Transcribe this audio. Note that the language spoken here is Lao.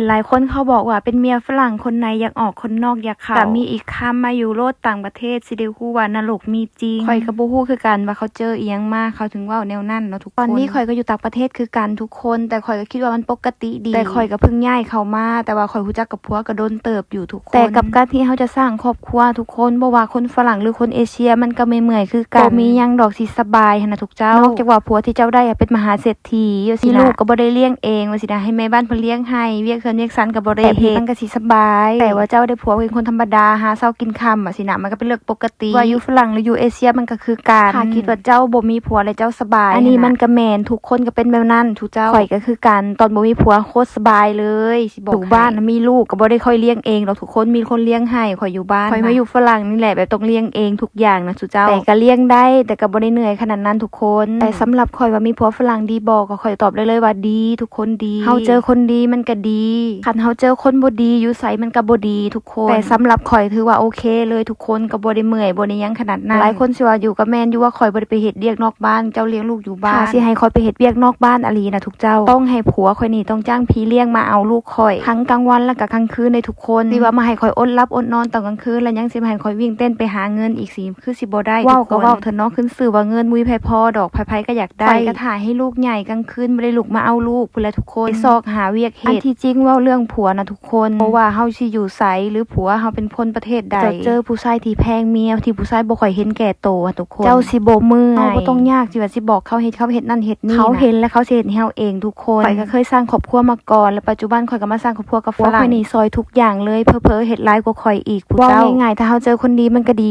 ຫຼາຍຄົນເຂົາບອກວ່າເປັນເມຍຝຣັ່ງ ຄົນໃນຢາກອອກ ຄົນນອກຢາກເຂົ້າ. ກໍມີອີກຄຳມາຢູ່ໂລດ ຕ່າງປະເທດຊິໄດ້ຮູ້ວ່ານະລົກມີຈິງ. ຂ້ອຍກໍບໍ່ຮູ້ຄືກັນວ່າເຂົາເຈີອີ່ຫຍັງມາ ເຂົາເຖິງເວົ້າແນວນັ້ນເນາະທຸກຄົນ. ຕອນນີ້ຂ້ອຍກໍຢູ່ຕ່າງປະເທດຄືກັນທຸກຄົນ ແຕ່ຂ້ອຍກໍຄິດວ່າມັນປົກກະຕິດີ. ແຕ່ຂ້ອຍກໍເພິ່ງຍ້າຍເຂົ້າມາ ແຕ່ວ່າຂ້ອຍຮູ້ຈັກກັບຜົວກໍດົນເຕີບຢູ່ທຸກຄົນ. ແຕ່ກັບການທີ່ເຮົາຈະສ້າງຄອບຄົວທຸກຄົນ ບໍ່ວ່າຄົນຝຣັ່ງ ຫຼື ຄົນເອເຊຍ ມັນກໍເມື່ອຍໆຄືກັນ. ບໍ່ມີຫຍັງດອກຊິສະບາຍຫັ້ນນະທຸກ ເຈົ້າ ນອກຈາກວ່າຜົວທີ່ເຈົ້າໄດ້ອະເປັນມະຫາເສດຖີ ຈັ່ງຊີ້ນະ ມີລູກກໍບໍ່ໄດ້ລ້ຽງເອງ ຈັ່ງຊີ້ນະ ໃຫ້ແມ່ບ້ານເພິ່ນລ້ຽງໃຫ້ ວຽກເຮືອນວຽກຊານກໍບໍ່ໄດ້ເຮັດ ແບບນີ້ມັນກໍຊິສະບາຍ. ແຕ່ວ່າເຈົ້າໄດ້ຜົວເປັນຄົນທຳມະດາ ຫາເຊົ້າກິນຄ່ຳ ຈັ່ງຊີ້ນະ ມັນກໍເປັນເລື່ອງປົກກະຕິ. ວ່າຢູ່ຝຣັ່ງ ຫຼື ຢູ່ເອເຊຍ ມັນກໍຄືກັນ. ຖ້າຄິດວ່າເຈົ້າບໍ່ມີຜົວແລ້ວເຈົ້າສະບາຍ ອັນນີ້ມັນກໍແມ່ນ ທຸກຄົນກໍເປັນແບບນັ້ນທຸກເຈົ້າ. ຂ້ອຍກໍຄືກັນ ຕອນບໍ່ມີຜົວໂຄດສະບາຍເລີຍ ຊິບອກໃຫ້. ຢູ່ບ້ານນະ ມີລູກກໍບໍ່ໄດ້ຂ້ອຍລ້ຽງເອງດອກທຸກຄົນ ມີຄົນລ້ຽງໃຫ້. ຂ້ອຍຢູ່ບ້ານ ຂ້ອຍມາຢູ່ຝຣັ່ງນີ້ແຫຼະ ແບບຕ້ອງລ້ຽງເອງທຸກຢ່າງນະ ເຈົ້າ ແຕ່ກໍລ້ຽງໄດ້ ແຕ່ກໍບໍ່ໄດ້ເມື່ອຍຂະໜາດນັ້ນທຸກຄົນ. ແຕ່ສຳລັບຂ້ອຍວ່າມີຜົວຝຣັ່ງດີບໍ່ ກໍຂ້ອຍຕອບໄດ້ເລີຍວ່າດີ ທຸກຄົນດີ. ເຮົາເຈີຄົນດີມັນກໍດີ ຄັນເຮົາເຈີຄົນບໍ່ດີ ຢູ່ໃສມັນກໍບໍ່ດີທຸກຄົນ. ແຕ່ສຳລັບຂ້ອຍຖືວ່າໂອເຄເລີຍທຸກຄົນ ກໍບໍ່ໄດ້ເມື່ອຍ ບໍ່ໄດ້ຫຍັງຂະໜາດນັ້ນ. ຫຼາຍຄົນຊິວ່າຢູ່ກໍແມ່ນຢູ່ວ່າຂ້ອຍບໍ່ໄດ້ໄປເຮັດວຽກນອກບ້ານ ເຈົ້າລ້ຽງລູກຢູ່ບ້ານ. ຖ້າຊິໃຫ້ຂ້ອຍໄປເຮັດວຽກນອກບ້ານອີ່ຫຼີນະທຸກເຈົ້າ ຕ້ອງໃຫ້ຜົວຂ້ອຍນີ້ຕ້ອງຈ້າງພີ່ລ້ຽງມາເອົາລູກຂ້ອຍ ທັງກາງວັນແລ້ວກໍກາງຄືນເດ້ທຸກຄົນ. ຊິວ່າມາໃຫ້ຂ້ອຍອົດຫຼັບອົດນອນຕອນກາງຄືນ ແລ້ວຍັງຊິມາໃຫ້ຂ້ອຍວິ່ງເຕັ້ນໄປຫາເງິນອີກ ຊິ ຄືຊິບໍ່ໄດ້. ເວົ້າກໍເວົ້າເຖາະເນາະ ຂຶ້ນຊື່ວ່າເງິນບໍ່ມີໃຜພໍດອກ ໃຜໆກໍຢາກໄດ້. ຂ້ອຍກໍຖ້າໃຫ້ລູກໃຫຍ່ກາງຄືນ ບໍ່ໄດ້ລຸກມາເອົາລູກພຸ້ນແຫຼະທຸກຄົນ ໄປຊອກຫາວຽກເຮັດ. ອັນທີ່ຈິງເວົ້າເລື່ອງຜົວນະທຸກຄົນ ບໍ່ວ່າເຮົາຊິຢູ່ໃສ ຫຼື ຜົວເຮົາເປັນຄົນປະເທດໃດ ເຈົ້າເຈີຜູ້ຊາຍທີ່ແພງເມຍ ທີ່ຜູ້ຊາຍບໍ່ຄ່ອຍເຫັນແກ່ໂຕຫັ້ນທຸກຄົນ ເຈົ້າຊິບໍ່ເມື່ອຍ. ເຮົາບໍ່ຕ້ອງຍາກ ຊິວ່າຊິບອກເຂົາເຮັດ ເຂົາເຮັດນັ້ນເຮັດນີ້ ເຂົາເຫັນແລ້ວເຂົາຊິເຮັດໃຫ້ເຮົາເອງທຸກຄົນ. ຂ້ອຍກໍເຄີຍສ້າງຄອບຄົວມາກ່ອນ ແລ້ວປັດຈຸບັນຂ້ອຍກໍມາສ້າງຄອບຄົວກັບຝຣັ່ງ. ຂ້ອຍນີ້ຊ່ອຍທຸກຢ່າງເລີຍ ເຜີໆເຮັດຫຼາຍກວ່າຂ້ອຍອີກ ຜູ້ເຈົ້າ. ເວົ້າງ່າຍໆ ຖ້າເຮົາເຈີຄົນດີມັນກໍດີ.